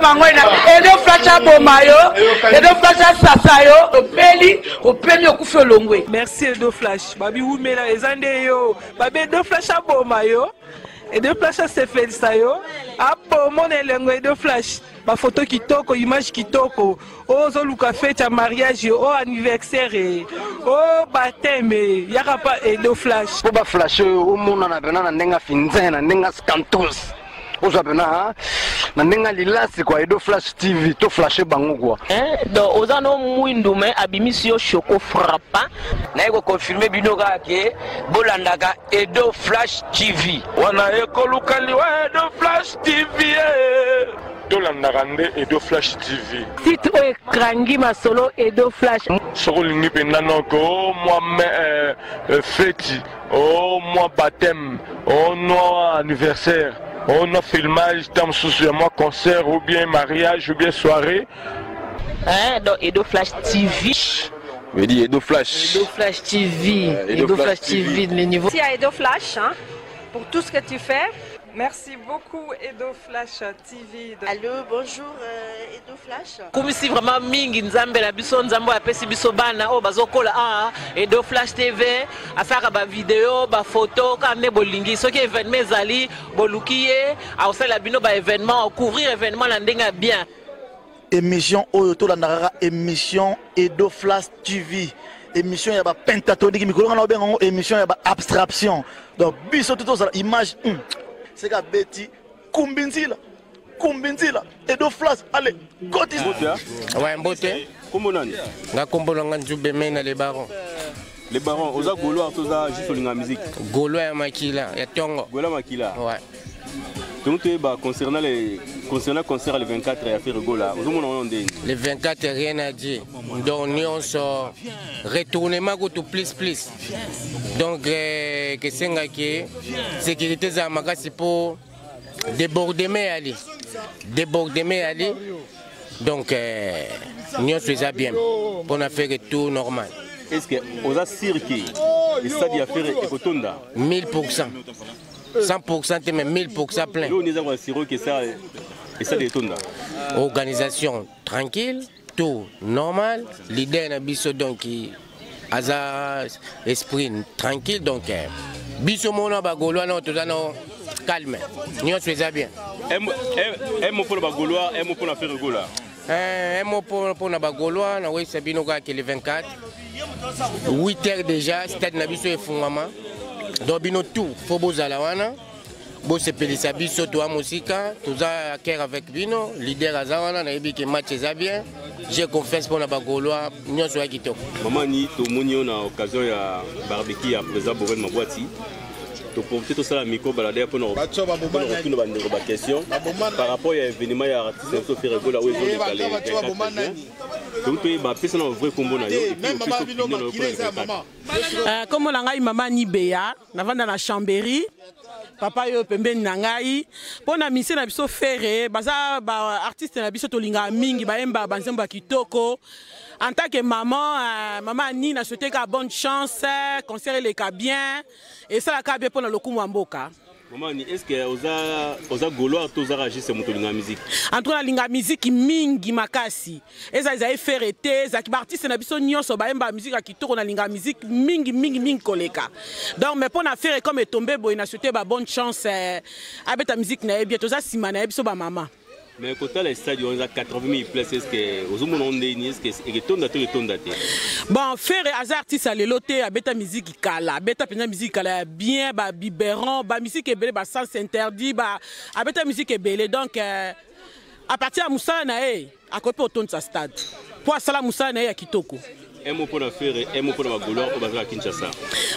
bango na Edo Flash aboma yo, Edo Flash asasa yo, opeli, opemi okufi olongwe. Merci Edo Flash, babi wumela eza nde yo, babi Edo Flash aboma yo. Edo Flash asefelisa yo, abomona elengo Edo Flash. Ba photo kitoko, image kitoko. Oyo ozoluka fete ya mariage, oyo anniversaire, oyo baptême, yaka pa Edo Flash. Mpo baflash oyo omonana mpena na ndenge afinze, na ndenge ascantos, ozwa mpena na ndenge alilasi kua. Edo Flash TV to flashe bango kua. Donc oza no mwindu me abimisi yo choco frappant. Naye koconfirme bino kaka ke bolandaka Edo Flash TV. Wana ekoluka liwa Edo Flash TV. Tolandaka nde Edo Flash TV. Site oyo ekrangi masolo, Edo Flash. Soki olingi mpenza noko o mwa feti, o mwa baptême, o mwa anniversaire, o mwa filmage, ta mosusu ya mwa concert ou bien mariage ou bien soirée. Hein, donc Edo Flash TV. Je dis Edo Flash. Edo Flash TV. Edo, Edo Flash, Flash TV, le niveau. Merci à Edo Flash, hein, pour tout ce que tu fais. Merci beaucoup Edo Flash TV. Allô, bonjour Edo Flash. Kumisi vraiment mingi nzambe na biso, nzambe apesi biso bana oyo bazokola a Edo Flash TV, asalaka ba vidéo, ba photo ka nde bolingi. Soki événement ezali, boluki ye, akosalela bino ba événement, couvrir événement na ndenge ya bien. Émission oyo tolandaka kaka émission Edo Flash TV, émission ya bapentatonique. Mikolo ngana obenga yango émission ya baabstraction. Donc biso to tozala image seka beti kumbi nzila kumbi nzila. Edo Flash, allez koti. Ouais, mbote. Kombo nani? Nga kombo na nga Nzube Mena, le baron. Le baron, oza gaulois, toza juste olinga musique? Gaulois ya makila ya tongo. Gaulois makila. Ouais. Donc toyeba concernant concert le 24 ya Ferre Gola, ozomona wana ndenge? Le 24, rien à dire. Donc nyonso retournement kutu plus plus. Donc kesengaki sécurité ezala makasi mpo débordement eyali, débordement eyali. Donc nyonso eza bien mpona faire tout normal. Est ce que oza sûr ke stade ya Ferre ekotonda? 1000, 100% te, mais 1000% plein. Eloko nini eza koassurer ke sa stade etonda? Organisation tranquille, tout normal, leader na biso donc aza esprit tranquille. Donc biso mona bagaulois na toza na calme, nyonso eza bien. Un mot mpona bagaulois, un mot mpona Ferre Gola. Un mot mpona bagaulois, nakoyebisa bino kaka ke le 24, 8 heures déjà stade na biso efungwama. Donc bino tout fo bozala wana, bosepelisa biso. Toa mosika, toza à cœur avec bino. Leader aza wana, nayebi ke match eza bien. J'ai confiance mpona bagaulois, nyonso ya kitoko. Mama ni, tomoni yo na occasion ya barbecue ya président Borel Mabwati. Toprofite tosala micro balade mpona kotuna bandeko baquestion par rapport ya événement ya artiste na biso Ferre Gola oyo ezoleka le 24 juin. Donc toyeba, apesa na vrai kombo na yo et puis opesa opinion na yo mpona le 24. Kombo na ngai mama Nibeya, navanda na Chambéry. Papa oyo pembeni na ngai, mpo na misie na biso Ferre, baza baartiste na biso tolingaka mingi, bayemba banzembo ya kitoko. En tant que maman, mama Ani, na souhaite ka bonne chance, concert eleka bien, esalaka bien mpona lokumu ya mboka. Mama Ani, est ce que oza gaulois to ozaka juste moto olinga musique? En tout cas nalinga musique mingi makasi. Eza ezali Ferre te, ezalaki baartiste na biso nyonso bayemba musique ya kitoko. Nalinga musique mingi mingi mingi koleka. Donc mais mpo na Ferre, comme etombe boye, na souhaite ba bonne chance, abeta musique na ye bien. Toza nsima na ye, biso bamama. Mais kotala stade oyo eza 80 000 place, est ce que ozomona ngo ndeni? Est ce que eketonda to eketonda te? Bon, Ferre aza artiste ya lelo te. Abeta musique kala, abeta mpenza musique kala ya bien, babiberon, bamusique ebele, basens interdit ba, abeta musique ebele. Donc à partir ya mosala na ye, akoki mpe otondisa stade mpo asala mosala na ye ya kitoko. Un mot mpona Ferre, un mot mpona bagaulois oyo baza na Kinshasa.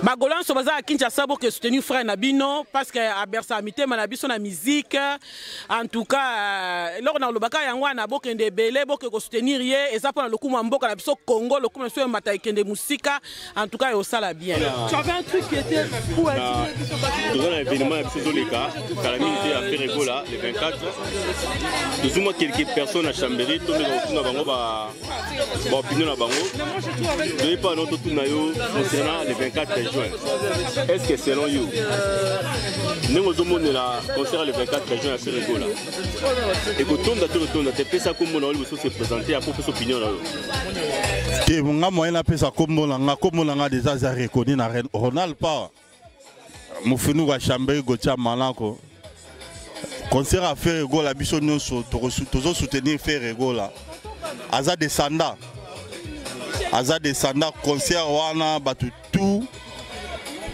Bagaulois nyonso baza na Kinshasa, boke soutenir frère na bino parce que abersa mitema na biso na musique. En tout cas eloko na kolobaka yango wana, bokende ebele, boke kosoutenir ye. Eza mpona lokumu ya mboka na biso Congo, lokumu na biso emata, ekende mosika. En tout cas eosala bien. Tu avais un truc qui était pour Toza na événement ya biso ezoleka kala mingi te ya Ferre Gola le 24. Tozwi mwa quelques personnes na Chambéry, tomeka kotuna bango baopinion na bango. Toye mpa no totuna yo concernant le 24 juin. Est ce que selon yo ndenge ozomonela concert le 24 juin ya Ferre Gola ekotonda to ekotonda te? Pesa kombo na yo liboso se présenter, apo pesa opinion na yo. Te, nga moyen napesa kombo na nga, kombo na nga deja aza reconnu na Ronald Power mofinuku ya Chambéry, Gotia Malako. Concert ya Ferre Gola, biso nyonso tozosoutenir Ferre Gola, aza descendant, aza descendant. Concert wana bato tout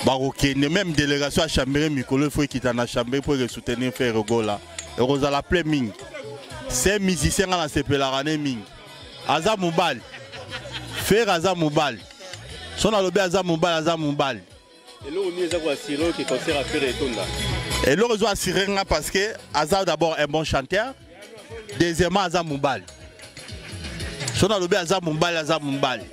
bakokende, même délégation ya Chambéry mikolo ifo ekita na Chambéry mpo ekesoutenir Ferre Gola. Ekozala plein mingi. Se musicien nga nasepelaka ne mingi, aza mobali. Ferre aza mobali, so nalobi aza mobali, aza mobali. Eloko nini eza koassurer ke concert ya Ferre etonda? Eloko ezo assurer nga, parce que aza d'abord un bon chanteur, deuxièmement aza mobali. So nalobi aza mobali, aza mobali.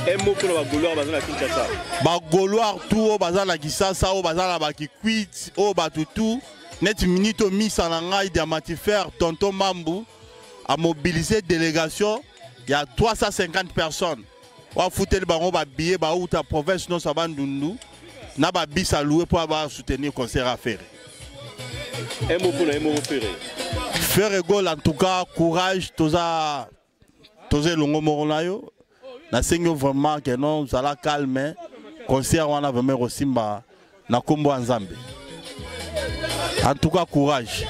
Un mot mpona bagaulois baza na Kinshasa. Bagaulois tout oyo baza na Kisasa, oyo baza na bakikwit, oyo bato tout neti minute omisa na ngai diamantifere tonton Mambu amobilize délégation ya 350 personnes oyo afuteli bango babillet, bauta province nyonso ya Bandundu na babis aloué mpo basoutenir concert ya Ferre. Un mot mpona ye moko Ferre. Ferre Gola, en tout cas courage, toza toza elongo moko na yo. Nasengi yo vraiment ke non, ozala calme, concert wana vraiment ekosimba na nkombo ya Nzambe. En tout cas courage,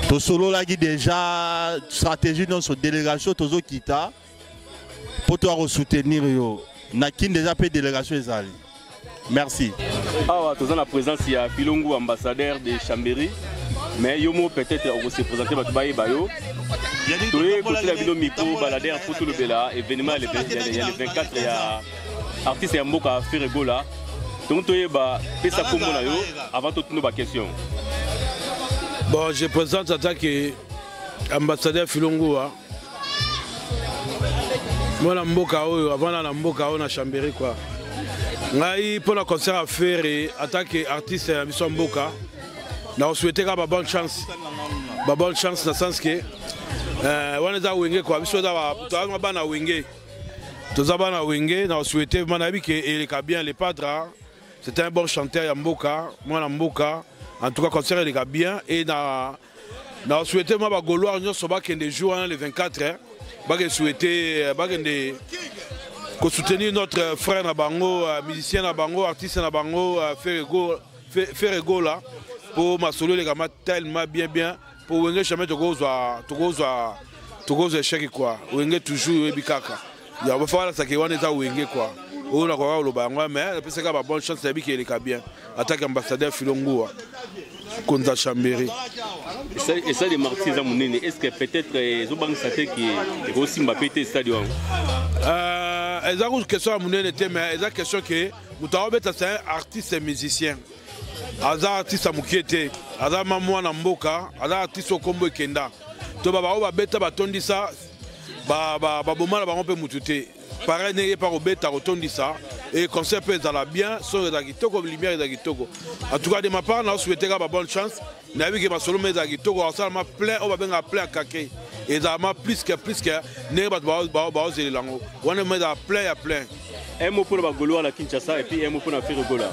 tosololaki déjà stratégie nyonso, délégation tozokita mpo toya kosoutenir yo na Kini déjà, mpe délégation ezali. Merci. Awa toza na présence ya Filongu, ambassadeur de Chambéry, mais yo moko peut-être okose présenter, bato bayeba yo. Toye kotela bino micro baladeur mpo tolobela événement ya le 24 ya artiste ya mboka Ferre Gola. Donc toyeba, pesa kombo na yo avant totuna baquestion. Bon, je présente en tant que ambassadeur Filongoua, mwana mboka oyo avanda na mboka oyo na Chambéry quoi. Ngai mpo na concert ya Ferre, en tant que artiste ya biso ya mboka, nakosouhaite kaka babonne chance, babonne chance na sens ke wana eza Wenge quoi. Biso toza bana Wenge, toza bana Wenge. Nakosouhaite ma nayebi ke eleka bien. Le Padre, c'est un bon chanteur ya mboka, mwana mboka. En tout cas concert eleka bien et na nasouhaite ma bagaulois nyonso bakende jour wana le 24, bakende souhaite, bakende kosoutenir notre frère na bango, musicien na bango, artiste na bango, Ferre Gola, mpo masolo elekama tellement bien bien, mpo Wenge jamais tokozwa échec quoi. Wenge toujours, oyebi kaka ya bafalasaki wana eza Wenge quoi. Oyo nakoka koloba yango, mais napesaka ba bonne chance, nayebi ke eleka bien. Atake ambassadeur Filongoa konza Chambéry. Stade Martyrs eza monene, est ce que peut-être ezobangisa te ke ekosimba mpe te stade wana? Eza kutu question ya monene te, mais eza question ke moto akobeta, c'est un artiste musicien, aza artiste ya mokie te, aza ma mwana mboka, aza artiste okombo ekenda to babango babeta batondisa, baboma na bango mpe mutu te. Pareil ndenge mpa kobeta kotondisa et concert mpe ezala bien, son ezala kitoko, lumière ezala kitoko. En tout cas, de ma part, naosouhaite kaka babonne chance. Nayebi ke masolo ma ezala kitoko, asalama plein oyo babengaka plein ya kake, ezalama plus que plus que ndenge bato baozelela yango wana, ma ezala plein ya plein. Un mot mpona bagaulois na Kinshasa et puis un mot mpona Ferre Gola.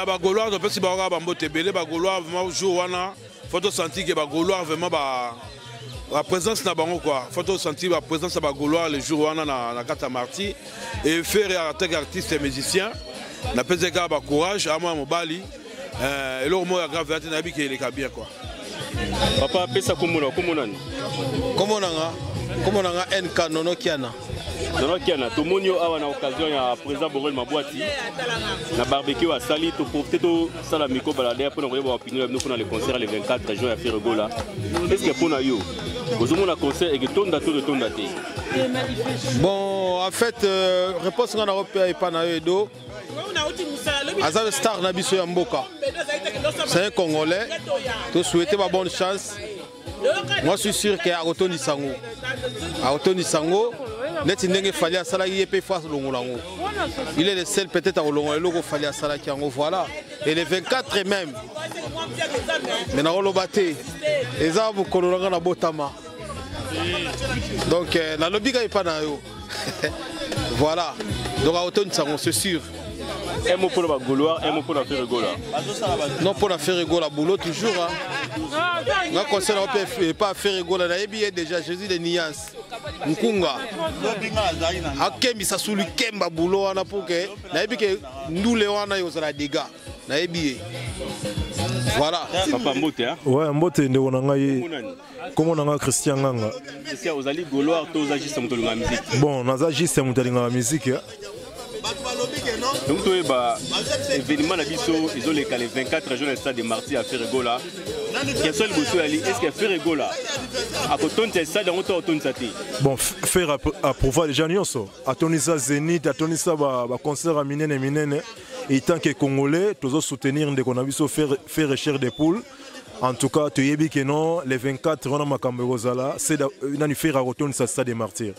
Bagaulois, topesi bango kaka bambote ebele. Bagaulois vraiment, jour wana faut tosentir ke bagaulois vraiment ba la présence na bango quoi. Faut tosentir la présence ya bagaulois le jour wana na kati ya Martyrs. Et Ferre, en tant qu'artiste et musicien, napesi kaka bacourage amwa mobali. Eloko moko ya grave te, nayebi ke eleka bien quoi. Papa, pesa kombo na, kombo nani? Kombo na nga, kombo na nga NK Nono Kiana. Nono Kiana, tomoni yo awa na occasion ya président Borel Mabwati na barbecue asali. Toprofite tosala micro baladeur mpona koyeba opinion na bino mpona le concert le 24 juin ya Ferre Gola. Est ce que mpona yo ozomona concert eketonda to etonda te? Bon, en fait, réponse nga nakopea epa na yo Edo, aza star na biso ya mboka, c'est un Congolais, tosouhaite ba bonne chance. Moi, je suis sûr ke akotondisa yango, akotondisa yango neti ndenge Fally asalaki ye mpe fo alongola yango. Il est le seul peut-être akolongola eloko Fally asalaki yango. Voilà, et le 24 même, mais nakoloba te, eza mokolo na nga na botama, donc nalobi kaka epa na yo. Voilà, donc akotondisa yango, c'est sûr. Un mot pour le Gaulois, un mot pour la Ferre Gola. Non, pour la Ferre Gola, boulot toujours. Hein. Nga conseil na pe pas Ferre Gola na yebi déjà Jésus de nuance. Nkunga. Akembisa sulu kemba boulot wana pour que na yebi que ndule wana yozala dégâts. Na yebi ye. Voilà. Papa Mbote hein. Ouais, Mbote ndeko na ngai. Comment na ngai Christian Nganga. Christian ozali Gaulois to oza juste moto alingaka musique. Bon, naza juste moto alingaka musique. Hein. Donc toyeba événement na biso ezoleka le 24 juin na stade de martyr ya Ferre Gola. Question liboso yali est ce que Ferre Gola akotondisa stade yango to akotondisa te? Bon, Ferre approuva déjà nyonso. Atondisa Zénith, atondisa ba, ba concert ya minene minene. Et tant que Congolais, tozo soutenir ndeko na biso Ferre, Ferre chair de poule. En tout cas, toyebi que non, les 24 wana makambo ekozala, c'est nani Ferre akotondisa stade de martyr.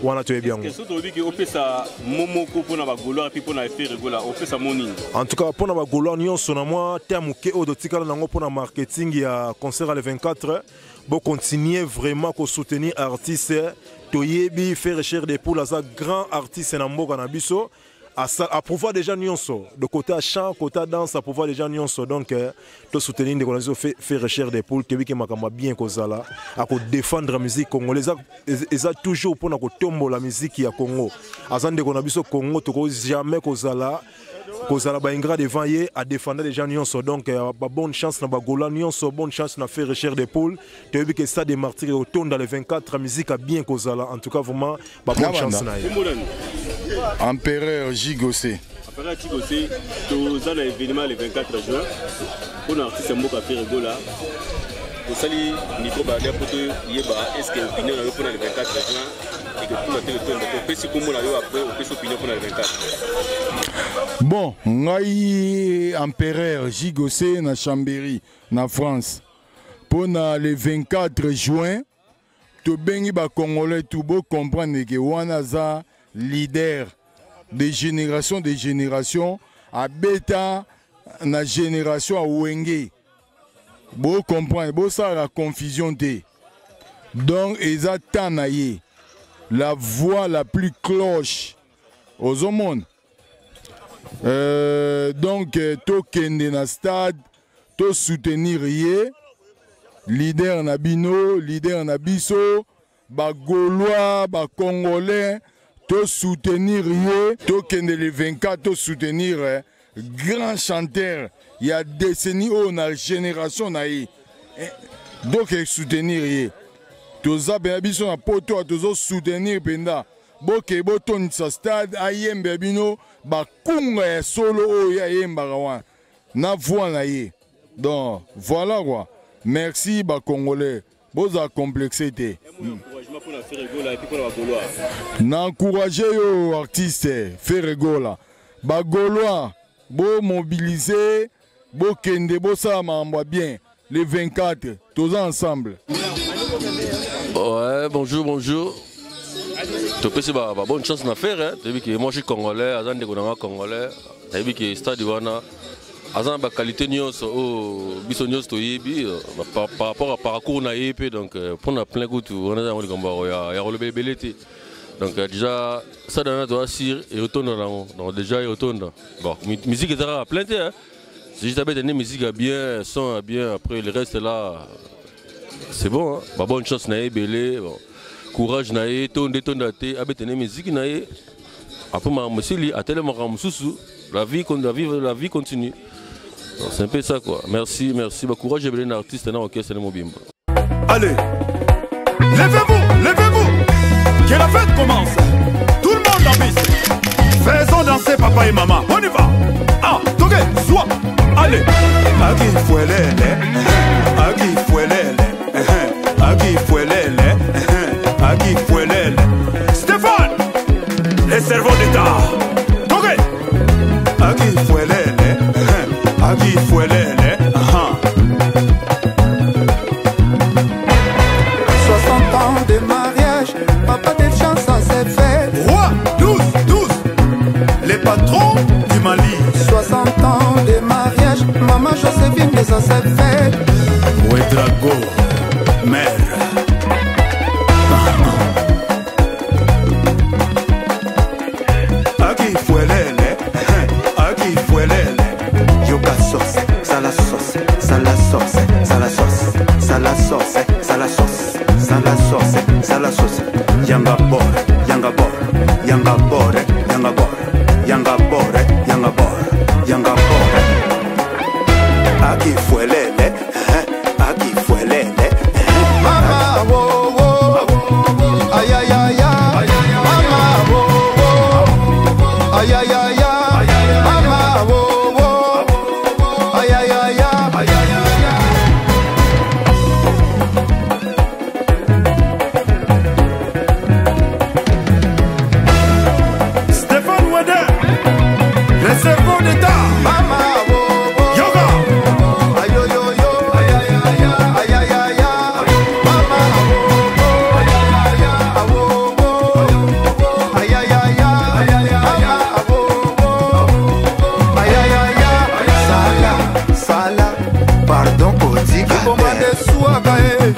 Wana toyebi yango. Question tolobi ke opesa mo moko mpona bagaulois epuis mpona Ferre Gola, opesa mo nini? En tout cas mpona bagaulois nyonso na mwa terme moke oyo totikala nango mpona marketing ya concert ya le 24, bocontinue vraiment kosoutenir artiste. Toyebi Ferre chair de poule aza grand artiste na mboka na biso, approuva déjà nyonso de côté chant, côté danse, approuva déjà nyonso. Donc to soutenir ndeko na biso Ferre chair de poule, toyebi ke makambo bien kozala ako défendre musique congolaise, eza toujours mpona kotombola musique ya Congo. Aza ndeko na biso Congo, toko jamais kozala kozala ba ingrat devant ye, a défendre déjà nyonso. Donc ba bonne chance na ba Gola nyonso, bonne chance na Ferre chair de poule. Toyebi ke stade des martyrs otonda le 24, musique a bien kozala. En tout cas vraiment ba bonne chance na ye. Empereur Gigosé. Empereur Gigosé, toza na événement le 24 juin pour l'artiste mboka Ferre Gola. Tosali micro balade po toyeba est-ce que opinion na yo mpona le 24 juin et que tuna te totonda topesi kombo na yo, après opesi opinion mpona le 24. Bon, ngai Empereur Gigosé na Chambéry na France. Mpona le 24 juin, tobengi ba Congolais tout bo comprendre que wana aza leader de génération de génération, abeta na génération ya Wenge. Bo comprendre, bo sala confusion te. Donc eza temps na ye. La voix la plus cloche ozomona. Donc tokende na stade to soutenir ye, leader na bino, leader na biso, ba Gaulois, ba Congolais, to soutenir ye, tokende le 24 to soutenir grand chanteur ya décennie oyo na génération na ye. Donc soutenir ye. Toza pena biso na poto tozo soutenir penda. Boke botondisa stade ayembe bino bakunga ya solo oyo ayembaka wana na voix na ye. Donc voilà quoi. Merci ba Congolais. Boza complexé te. Na encourager yo artiste Ferre Gola. Ba Gaulois bo mobiliser, bo kende bo sala mambo bien le 24 toza ensemble. Ouais, bonjour, bonjour. Topesi ba ba bonne chance na faire hein. Toyebi ke moi je suis congolais, aza ndeko na nga congolais. Toyebi ke stade wana aza na ba qualité nyonso oyo biso nyonso toyebi par rapport à parcours na ye pe. Donc mpona plein kutu wana eza yango likambo ya koloba ebele te. Donc déjà stade wana toza sur eotonda nango. Donc déjà eotonda. Bon, musique ezaka kaka plein te hein. C'est juste abeta nde musique ya bien, son ya bien, après le reste là c'est bon hein. Ba bonne chance na ye ebele, bon courage na ye, tonde tonda te, abeta nde musique na ye. Après makambo esili, atelemaka mosusu, la vie, la vie, la vie continue. Donc, c'est un peu ça quoi. Merci, merci. Ba courage ebele na artiste na orchestre na mobimba. Allez, levez-vous, levez-vous, que la fête commence. Tout le monde en piste. Faisons danser papa et maman. On y va. Ah, toquez, soit. Allez. Aki fouelele, aki fouelele, aki fouelele, aki fouelele. Stéphane, les cerveaux d'État. Toquez. Aki fouelele, aki fouelele. 60 ans de mariage, papa des chances, ça s'est fait. Roi, 12, 12, les patrons du Mali. 60 ans de mariage, maman Joséphine, ça s'est fait. Ouedraogo, mère. Sose, sala sose. Yanga bore, yanga bore, yanga bore, yanga bore, yanga bore, yanga bore, yanga bore. Akifuelele, eh, akifuelele. Mama, wo, wo, ay, ay, ay, ay. Mama, wo, wo, ay, ay, ay, ay. Mama, wo, wo, ay, ay, ay, ay. Stéphane Weder, le cerveau d'État. Mama, wo, wo, Yoga. ay, yo, yo, yo, ay, ay, ay, ay, ay, ay, ay. Mama, wo, wo, ay, ay, ay, wo, wo, ay, ay, ay, ay. Mama, wo, wo, ay, ay, ay, ay. Sala, sala, pardon kotika Liboma nde swaka e.